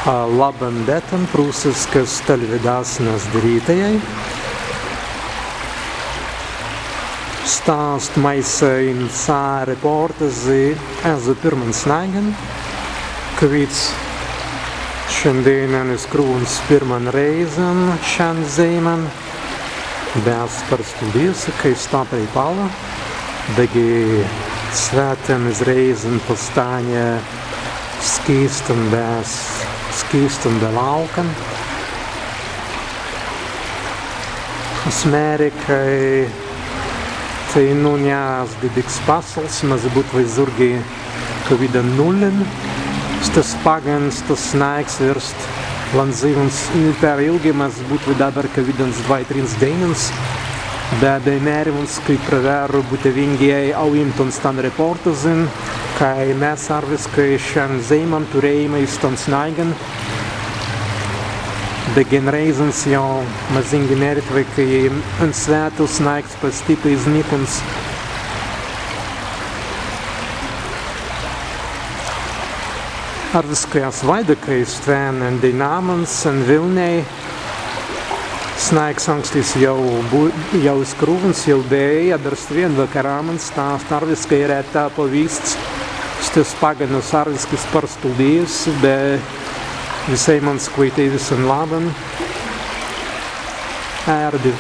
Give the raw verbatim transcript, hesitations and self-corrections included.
Labban dēinan, prūsiskas telewīdasnas dirītajai. Sta ast māise in sā repōrtazi ezze pirman snaigan, kwēits šandēinan izkrūwuns pirman rēizan šan zeīman. Be ast spārts tūls, kāi sta prēipalla, beggi swītan iz rēizan pastānja skīstan be, skīstan be lāukan. As mēri, kāi teinū ni ast dīks passals, mazzi būtwei zūrgi kawīdan nullin. Stas paggan, stas snaigs wīrst lānzīwuns ni per ilgi, mazzi būtwei dabber kawīdans dwāi trīs dēinans. Be dēi mēriwuns, kāi prawerru būtwei wissan aūimtun stan repōrtazin, kāi mes arwiskai šan zeīman turēimai stan snaigan. Beggi en rēizans jāu mazīngi mērītwei, kāi en swītan snaigs pastippai iznīkuns. Arwiskai as waīda, kāi stwen en deinamans, en Wilnei, snaigs ankstis jāu bu-, jāu izkrūwuns, jāu bēi, adder stwen wakkaramans, sta ast arwiskai reta pawīsts, stas paggan ast arwiskai spārts tūls, be wisēimans kwaitēi wissan labban. Ērdi